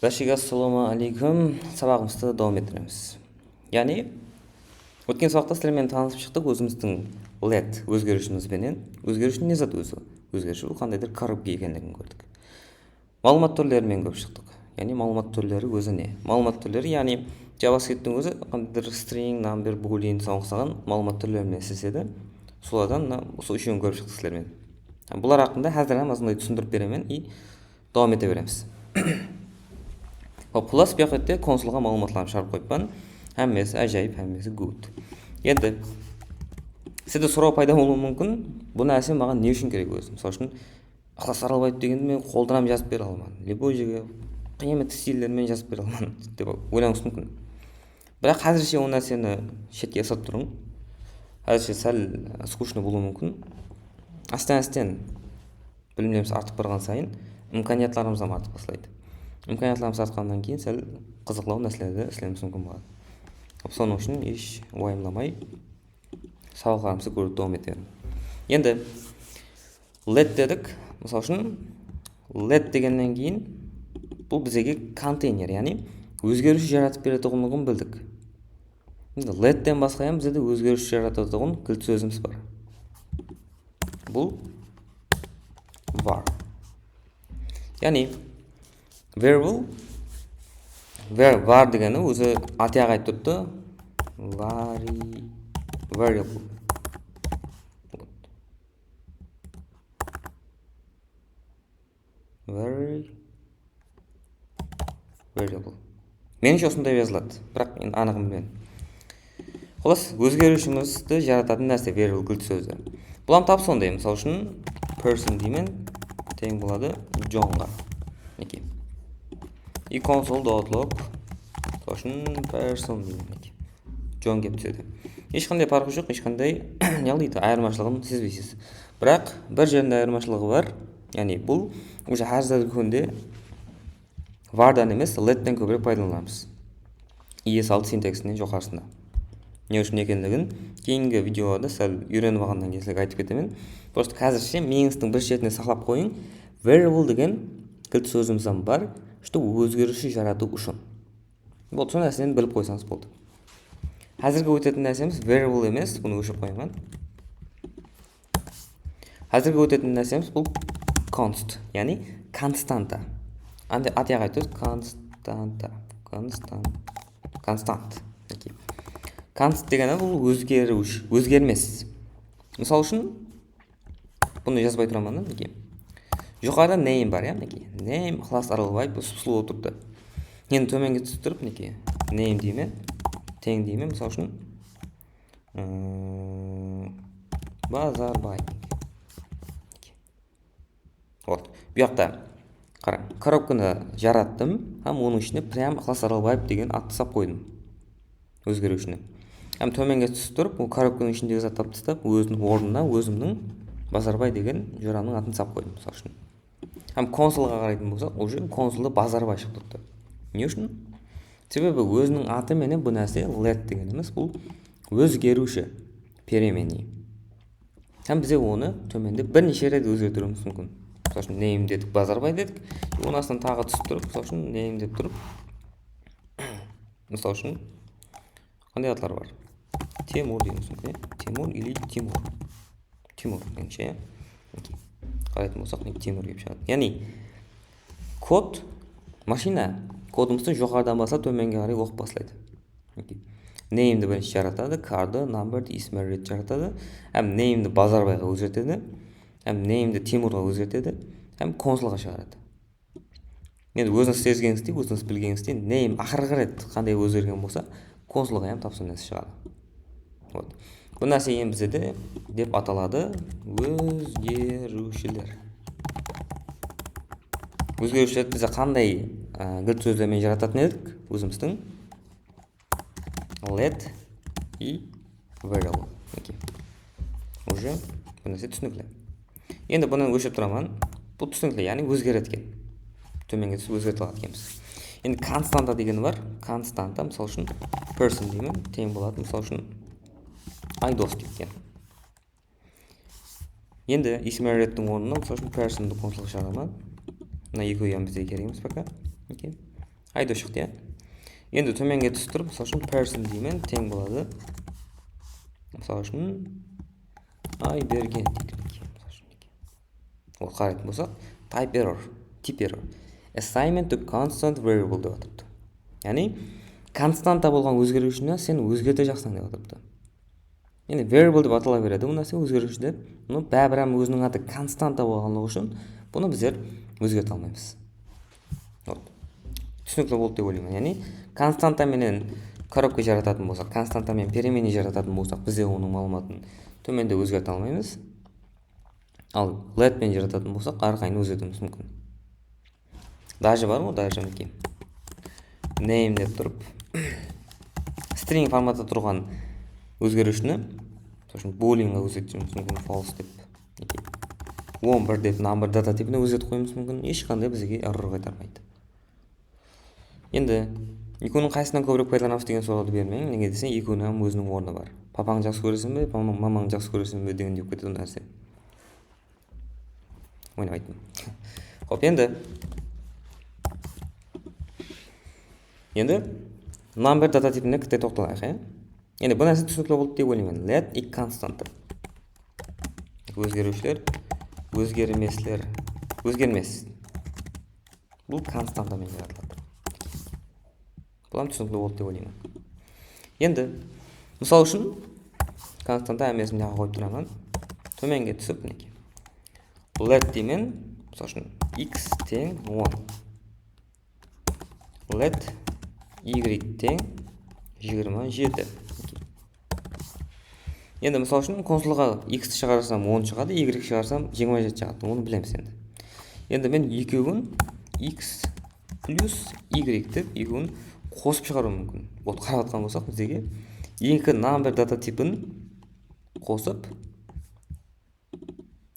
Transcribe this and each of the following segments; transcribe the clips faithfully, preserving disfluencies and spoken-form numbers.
Bárshege assalamu aleykum. Sabaǵımızdı dawam ettiremiz. Yaǵnıy, ótken sabaqta sizler menen tanısıp shıqtıq ózimizdiń let ózgeriwshimiz benen. Ózgeriwshi ne zat ózi? Ózgeriwshi bul qandaydur korobka ekenligin kórdik. Maǵlıwmat túrleri menen kórip shıqtıq. Yaǵnıy maǵlıwmat túrleri ózi ne? Maǵlıwmat túrleri, yaǵnıy JavaScripttiń ózi qandaydur string, number, boolean, soǵan uqsaǵan maǵlıwmat túrleri menen islesedi. Solardan mına usı úshewin kórip shıqtıq sizler menen. Bular haqqında házir hám azǵantay túsindirip beremen i dawam ete beremiz. Hop, xullas, bu jaqta konsolǵa maǵlıwmatlarımdı shıǵarıp qoyıppan. Hámmesi ájayıp, hámmesi good. Endi sizde soraw payda bolıwı múmkin, bul nárse maǵan ne ushın kerek ózi? Mısal ushın, Iqlas Aralbaev degendi men qoldan hám jazıp bere alaman. Любой jerge qıyamet stilleri menen jazıp bere alaman dep oylanıwıńız múmkin. Biraq házirshe ol nárseni shetke ısırıp turıń. Házirshe sál skучно bolıwı múmkin. Ásten-ásten bilimlerimiz artıp barǵan sayın imkaniyatlarımız hám artıp baslaydı. Imkaniyatlarımız artqannan keyin sál qızıqlaw nárselerdi islewimiz múmkin boladı. Sonıń ushın hesh uwayımlamay sabaqlarımızdı kóriwdi dawam eterin. Endi let dedik. Mısal ushın, let degennen keyin bul bizge konteyner, yaǵnıy ózgeriwshi jaratıp beretuǵınlıǵın bildik. Endi letten basqa hám bizde ózgeriwshi jaratatuǵın gilt sózimiz bar. Bul var. Yaǵnıy variable, var, var degeni ózi atı aytıp turıptı. Vari-, variable. Vari-, variable. Menińshe usınday jazıladı, biraq endi anıǵın bilmedim. Xullas, ózgeriwshimizdi jaratatın nárse variable gilt sózi. Bul hám tap sonday, mısal ushın person deymen, teń boladı Johnǵa. Minekey. I console dot log, mısal ushın person deymen, minekey. John kelip túsedi. Hesh qanday parqı joq, hesh qanday, ne qılaydı, ayırmashılıǵın sezbeysiz. Biraq bir jerinde ayırmashılıǵı bar. Yaǵnıy bul уже házirgi kúnde vardan emes, letten kóbirek paydalanamız. I S altı sintaksisinen joqarısında. Ne ushın ekenligin keyingi videolarda sál úyrenip alǵannan keyin sizlerge aytıp ketemen. Просто házirshe miyińizdiń bir shetine saqlap qoyıń. Variable degen gilt sózimiz hám bar, что ózgeriwshi jaratıw ushın. Boldı, sol nárseni bilip qoysańız boldı. Házirgi ótetin nársemiz variable emes, bunı óshirip qoyaman. Házirgi ótetin nársemiz bul const, yaǵnıy konstanta. Ande atı aytıp turıptı, konstanta, konstan-, konstant. Okey. Const degeni bul ózgeriwshi, ózgermes. Mısal ushın, bunı jazbay turaman da, minekey. Joqarıda name bar, ya, minekey. Name Iqlas Aralbaev, usı-, usılı bolıp turıptı. Endi tómenge túsip turıp, minekey, name deymen, teń deymen, mısal ushın, ıı, Bazarbay. Вот. Bu jaqta, qarań, korobkanı jarattım hám onıń ishine прям Iqlas Aralbaev degen attı sap qoydım. Ózgeriwshini. Hám tómenge túsip turıp, ol korobkanıń ishindegi zattı alıp tastap, óziniń ornına ózimniń Bazarbay degen joramnıń atın sap qoydım, mısal ushın. Hám konsolǵa qaraytın bolsaq, уже konsolda Bazarbay shıǵıp turıptı. Ne ushın? Sebebi óziniń atı menen bul nárse let degenimiz, bul ózgeriwshi, переменный. Hám bizge onı tómende bir neshe ret ózgertiwimiz múmkin. Mısal ushın, name dedik, Bazarbay dedik. Onıń astına taǵı túsip turıp, mısal ushın, name dep turıp, mısal ushın, qanday atlar bar? Temur deyiwimiz múmkin, ya? Temur ili Timur. Timur, menińshe, ya? Okey. Qaraytın bolsaq, mine, Timur kelip shıǵadı. Yaǵnıy, kod, mashina kodımızdı joqarıdan baslap tómenge qaray oqıp baslaydı. Okey. Name-di birinshi jaratadı, car-dı, number-di, ismi ret jaratadı. Hám name-di Bazarbayǵa ózgertedi. Hám name-di Timurǵa ózgertedi. Hám konsolǵa shıǵaradı. Endi ózińiz sezgenińizdey, ózińiz bilgenińizdey, name aqırǵı ret qanday ózgergen bolsa, konsolǵa hám tap sonday nárse shıǵadı. Вот. Bul nárse endi bizde dep ataladı, ózgeriwshiler. Ózgeriwshilerdi biz qanday, a, gilt sózler menen jaratatın edik? Ózimizdiń let i variable. Okey. Уже bul nárse túsinikli. Endi bunı óshirip turaman. Bul túsinikli, yaǵnıy ózgeredi eken. Tómenge túsip ózgertip aladı ekenbiz. Endi konstanta degeni bar. Konstanta, mısal ushın, person deymen, teń boladı, mısal ushın, Aydos deyik eken. Endi ismi rettiń ornına, mısal ushın, person-dı konsolǵa shıǵaraman. Mına ekewi hám bizge kerek emes пока. Okey. Ayda shıqtı, ya. Endi tómenge túsip turıp, mısal ushın, person deymen, teń boladı. Mısal ushın, Aybergen deylik, mısal ushın. Ol qaraytın bolsaq, type error, tip error. Assignment to constant variable dep atırıptı. Yaǵnıy, konstanta bolǵan ózgeriwshini sen ózgerte jaqsań dep atırıptı. Endi variable dep atala beredi, bul nárse ózgeriwshi dep. Bunı báribir hám óziniń atı konstanta bolǵanlıǵı ushın bunı bizler ózgerte almaymız. Вот. Túsinikli boldı dep oylayman. Yaǵnıy, konstanta menen korobka jaratatın bolsaq, konstanta menen переменный jaratatın bolsaq, bizler onıń maǵlıwmatın tómende ózgerte almaymız. Al, let penen jaratatın bolsaq, arqayın ózgertiwimiz múmkin. Даже bar ǵoy, даже, minekey. Name dep turıp, string formatta turǵan ózgeriwshini, mısal ushın, booleanǵa ózgertiwimiz múmkin, false dep. Minekey. On bir dep number data tipine ózgertip qoyıwımız múmkin, hesh qanday bizge error qaytarmaydı. Endi ekewiniń qaysısınan kóbirek paydalanamız degen sorawdı bermeń, nege deseń, ekewiniń hám óziniń ornı bar. Papańdı jaqsı kóreseń be, mama-, mamańdı jaqsı kóreseń be degen dep ketedi nárse. Oynap ayttım. Xop, endi, endi number data tipine kitte toqtalayıq, ya. Endi bul nárse túsinikli boldı dep oylayman. Let i konstanta. Ózgeriwshiler, ózgermesler, ózgermes. Bul konstanta menen jaratıladı. Bul hám túsinikli boldı dep oylayman. Endi, mısal ushın, konstanta hámmesin jaǵa qoyıp turaman. Tómenge túsip, minekey. Let deymen, mısal ushın, x teń on. Let y teń jigirma jeti. Endi, mısal ushın, konsolǵa x shıǵarsam, on shıǵadı, y shıǵarsam, jigirma jeti shıǵadı. Onı bilemiz endi. Endi men ekewin x plus y dep ekewin qosıp shıǵarıwım múmkin. Вот, qarap atqan bolsaq, bizlerge eki number data tipin qosıp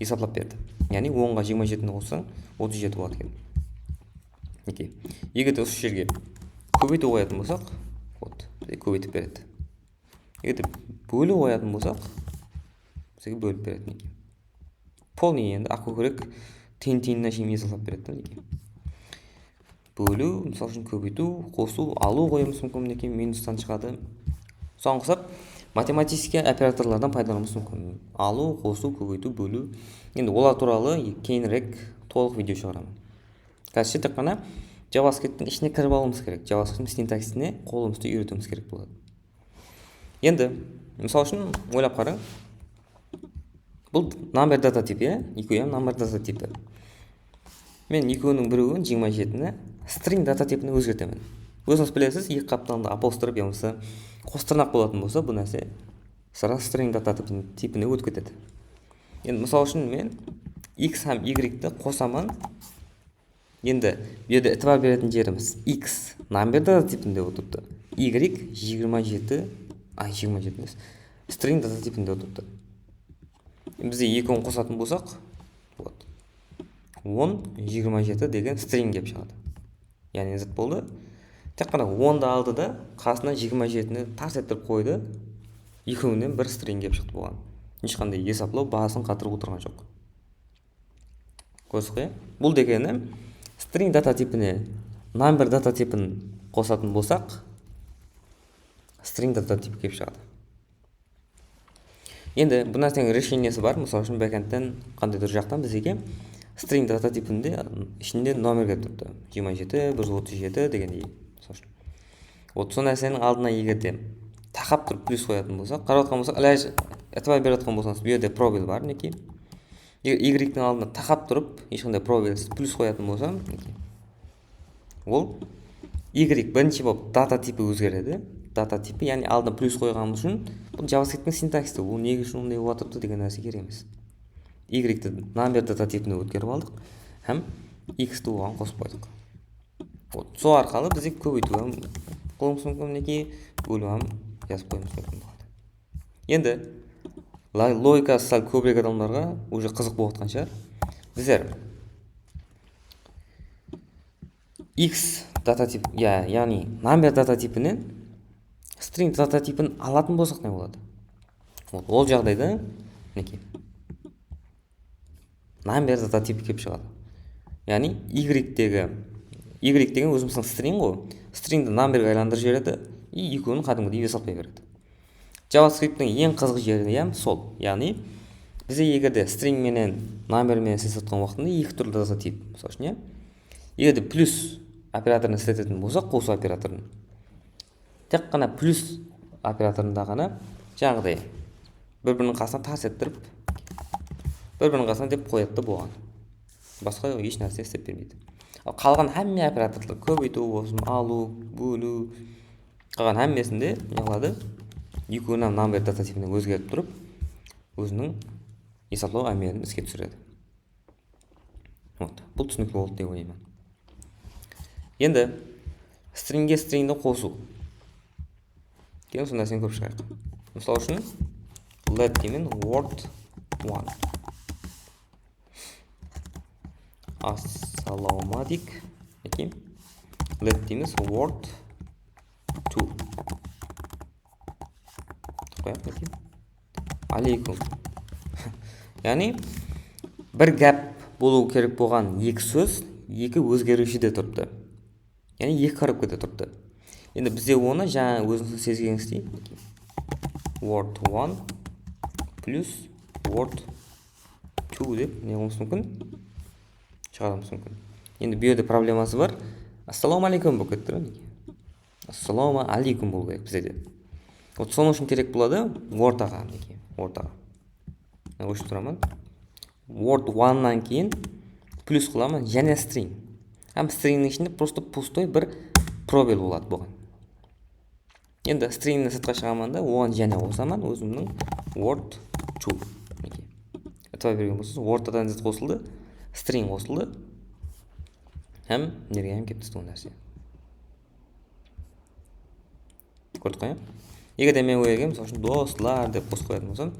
esaplap berdi. Yaǵnıy onǵa jigirma jetini qossań, otız jeti boladı eken. Minekey. Eger de usı jerge kóbeytip qoyatın bolsaq, вот, bizge kóbeytip beredi. Eger de bólip qoyatın bolsaq, bizge bólip beredi, minekey. Polnıy endi aq kókirek tiyin-tiyinine shekem esaplap beredi da, minekey. Bóliw, mısal ushın, kóbeytiw, qosıw, alıw qoyıwımız múmkin, minekey, minustan shıǵadı. Soǵan qosıp, matematiskiy operatorlardan paydalanıwımız múmkin. Alıw, qosıw, kóbeytiw, bóliw. Endi olar tuwralı keyinirek tolıq video shıǵaraman. Házirше tek ǵana JavaScripttiń ishine kirip alıwımız kerek. JavaScripttiń sintaksisine qolımızdı úyretiwimiz kerek boladı. Endi, mısal ushın, oylap qarań. Bul number data tipi, ya, ekewi hám number data tipi. Men ekewiniń birewin, jigirma jetini, string data tipine ózgertemen. Ózińiz bilesiz, eki qaptalında apostrof yamasa qos tırnaq bolatın bolsa, bul nárse sırá string data tipin-, tipine ótip ketedi. Endi, mısal ushın, men x hám y ti qosaman. Endi, bu jerde itibar beretin jerimiz, x number data tipinde otırıptı. Y jigirma jeti, ay, jigirma jeti emes, string data tipinde otırıptı. Bizde ekewin qosatın bolsaq, вот, on, jigirma jeti degen string kelip shıǵadı. Yaǵnıy, ne zat boldı? Tek ǵana ondı aldı da, qasına jigirma jetini tars ettirip qoydı. Ekewinen bir string kelip shıqtı buǵan. Hesh qanday esaplaw, bazasın qatırıp otırǵan joq. Kórdik, ya? Bul degeni string data tipine number data tipin qosatın bolsaq, string data tipi kelip shıǵadı. Endi bul nárseniń resheniyesi bar. Mısal ushın, backendten qandaydur jaqtan bizge string data tipinde ishinde nomer kelip turıptı. Jigirma jeti, bir júz otız jeti degendey. Mısal ushın. Вот, sol nárseniń aldına eger de taqap turıp plyus qoyatın bolsaq, qarap atqan bolsaq, ilaj, itibar berip atqan bolsańız, bul jerde probel bar, minekey. Eger y tiń aldına taqap turıp, hesh qanday probelsiz plyus qoyatın bolsam, minekey, ol y birinshi bolıp data tipi ózgeredi. Data tipi, yaǵnıy aldına plyus qoyǵanımız ushın bul JavaScripttiń sintaksisi, ol ne ushın onday bolıp atırıptı degen nárse kerek emes. Y ti number data tipine ótkerip aldıq hám x ti oǵan qosıp qoydıq. Вот, sol arqalı bizge kóbeytiw hám qılıwımız múmkin, minekey, bóliw hám jazıp qoyıwımız múmkin boladı. Endi lo-, logikası sál kóbirek adamlarǵa уже qızıq bolıp atqan shıǵar. Bizler x data tip, ya, yaǵnıy number data tipinen string data tipin alatın bolsaq ne boladı? Вот, ol jaǵdayda, minekey, number data tipi kelip shıǵadı. Yaǵnıy y tegi Y degen ózimizdiń string ǵoy. Stringdi numberge aylandırıp jiberedi, и ekewin qádimgidey esaplay beredi. JavaScripttiń eń qızıq jeri hám sol. Yaǵnıy, bize eger de string menen number menen isletip atırǵan waqtında eki túrli data tip. Mısal ushın, ya. Eger de plyus operatorın isletetin bolsaq, qosıw operatorın, tek ǵana plyus operatorında ǵana, jańaǵıday, bir-biriniń qasına tars ettirip, bir-biriniń qasına dep qoyadı da bolǵan. Basqa hesh nárse islep bermeydi. Al, qalǵan hámme operatorlar, kóbeytiw bolsın, alıw, bóliw, qalǵan hámmesinde ne qıladı? Ekewin hám number data tipine ózgertip turıp, óziniń esaplaw ámelin iske túsiredi. Вот, bul túsinikli boldı dep oylayman. Endi stringge stringdi qosıw. Keliń, usı nárseni kórip shıǵayıq. Mısal ushın, let deymen, word one. Assalawma aleykum. Minekey. Let deymiz, word two. Qoyaq, minekey. Aleykum. Yaǵnıy, bir gáp bolıwı kerek bolǵan eki sóz, eki ózgeriwshide turıptı. Yaǵnıy, eki kórinikte turıptı. Endi bizde onı jańa ózińiz sezgenińizdey, word one plus word two dep ne qılıwımız múmkin? Shıǵarıwımız múmkin. Endi bu jerde probleması bar. Assalawma aleykum bolıp ketti, minekey. Assalawma aleykum bolıw kerek bizde de. Вот, sonıń ushın kerek boladı ortaǵa, minekey, ortaǵa. Mına, óshirip turaman. Word onenan keyin plyus qılaman, jáne string. Hám stringniń ishinde просто пустой bir probel boladı buǵan. Endi stringni sırtqa shıǵaman da, oǵan jáne qosaman ózimniń word two. Minekey. Itibar bergen bolsańız, ortadan zat qosıldı, string qosıldı. Hám nerge hám kelip tústi ol nárse. Kórdik ǵoy, ya? Eger de men ol jerge, mısal ushın, doslar dep qosıp qoyatın bolsam,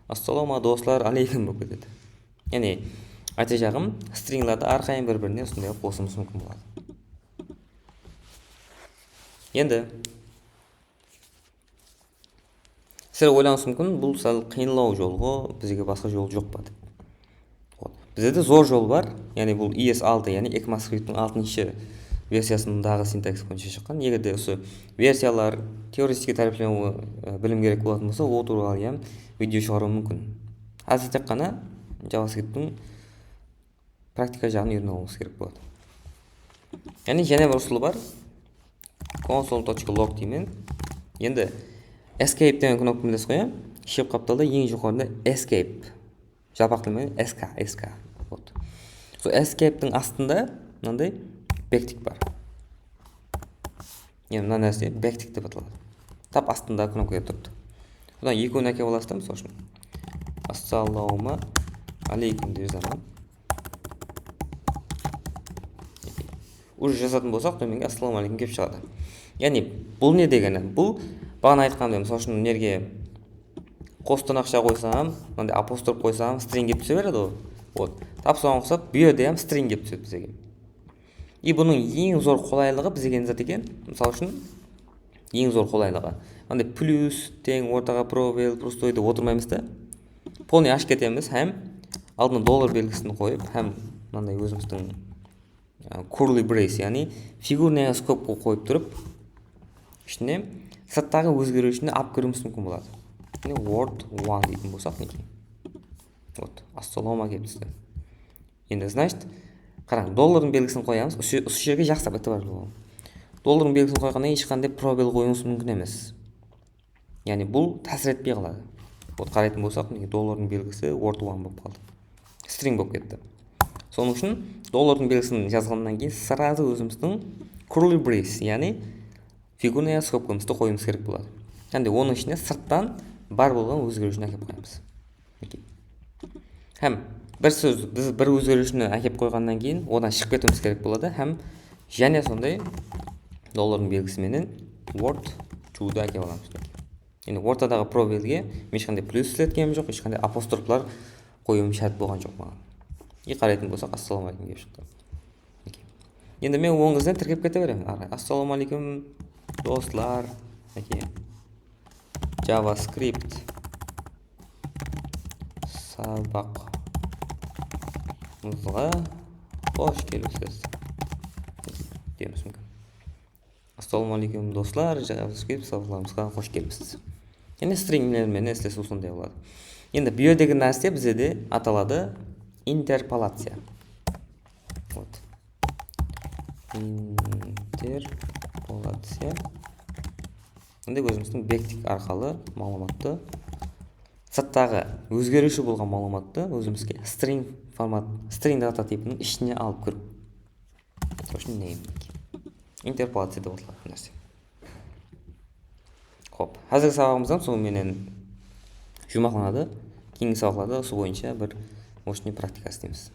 assalawma doslar aleykum bolıp ketedi. Yaǵnıy, aytajaǵım, stringlardı arqayın bir-birine usınday qılıp qosıwımız múmkin boladı. Endi sizler oylanıwıńız múmkin, bul sál qıyınlaw jol ǵo, bizge basqa jol joq pa dep. Вот. Bizde de zor jol bar. Yaǵnıy bul ES altı, yaǵnıy ECMAScripttiń altınshı versiyasındaǵı sintaksis boyınsha shıqqan. Eger de usı versiyalar, teoretiskiy táreplemewi, e, bilim kerek bolatuǵın bolsa, ol tuwralı hám video shıǵarıwım múmkin. Házir tek ǵana JavaScripttiń praktika jaǵın úyrenip alıwıńız kerek boladı. Yaǵnıy jáne bir usılı bar. Console точка log deymen. Endi escape degen knopka bilesiz ǵoy, ya? Shep qaptalda eń joqarında escape. Jalpaq til menen S K, S K. Вот. Sol escapetiń astında mınanday backtick bar. Yaǵnıy mına nárse backtick dep ataladı. Tap astında knopka turıptı. Sodan ekewin ákep alasız da, mısal ushın. Assalawma aleykum dep jazaman. Уже jazatın bolsaq, tómenge assalawma aleykum kelip shıǵadı. Yaǵnıy, bul ne degeni? Bul, baǵana aytqanımday, mısal ushın, nerge qosıqtan aqsha qoysam, mınday apostrof qoysam, string kelip túse beredi ǵoy. Вот. Tap soǵan uqsap, bul jerde hám string kelip túsedi bizge. И bunıń eń zor qolaylıǵı bizge ne zat eken? Mısal ushın, eń zor qolaylıǵı. Mınday plyus, teń, ortaǵa probel, пустой dep otırmaymız da. Полный ashıp ketemiz hám aldına dollar belgisin qoyıp, hám mınanday ózimizdiń, a, curly brace, yaǵnıy figurnaya skobka qoyıp turıp, ishine sırttaǵı ózgeriwshini alıp kiriwimiz múmkin boladı. Mine, word one deytuǵın bolsaq, minekey. Вот, assalawma kelip tústi. Endi, значит, qarań, dollardıń belgisin qoyamız. Usı, usı jerge jaqsılap itibarlı bolıń. Dollardıń belgisin qoyǵannan keyin hesh qanday probel qoyıwıńız múmkin emes. Yaǵnıy, bul tásir etpey qaladı. Вот, qaraytın bolsaq, minekey, dollardıń belgisi word one bolıp qaldı. String bolıp ketti. Sonıń ushın dollardıń belgisin jazǵannan keyin сразу ózimizdiń curly brace, yaǵnıy figurnaya skobkamızdı qoyıwımız kerek boladı. Hám de onıń ishine sırttan bar bolǵan ózgeriwshini ákep qoyamız. Okey. Hám bir sóz, biz bir ózgeriwshini ákep qoyǵannan keyin odan shıǵıp ketiwimiz kerek boladı hám jáne sonday dollardıń belgisi menen word two-dı ákep alamız. Endi ortadaǵı probelge men hesh qanday plyus isletkenim joq, hesh qanday apostroflar qoyıwım shárt bolǵan joq maǵan. И qaraytın bolsaq, assalawma aleykum kelip shıqtı. Okey. Endi men oń izden tirkep kete beremen. Ara, assalawma aleykum, doslar. Okey. JavaScript sabaqımızǵa xosh kelipsiz. Kútemiz múmkin. Assalamu aleykum, doslar, JavaScript sabaqlarımızǵa xosh kelipsiz. Endi stringler menen islesiw sonday boladı. Endi bu jerdegi nárse bizde de ataladı interpolaciya. Вот. Interpolaciya. Endi ózimizdiń backtick arqalı maǵlıwmattı, sırttaǵı ózgeriwshi bolǵan maǵlıwmattı ózimizge string format, string data tipiniń ishine alıp kiriw. Sol ushın naming. Interpolaciya dep ataladı bul nárse. Xop, házirgi sabaǵımız hám sonıń menen juwmaqlanadı. Keyingi sabaqlarda usı boyınsha bir moshniy praktika isleymiz.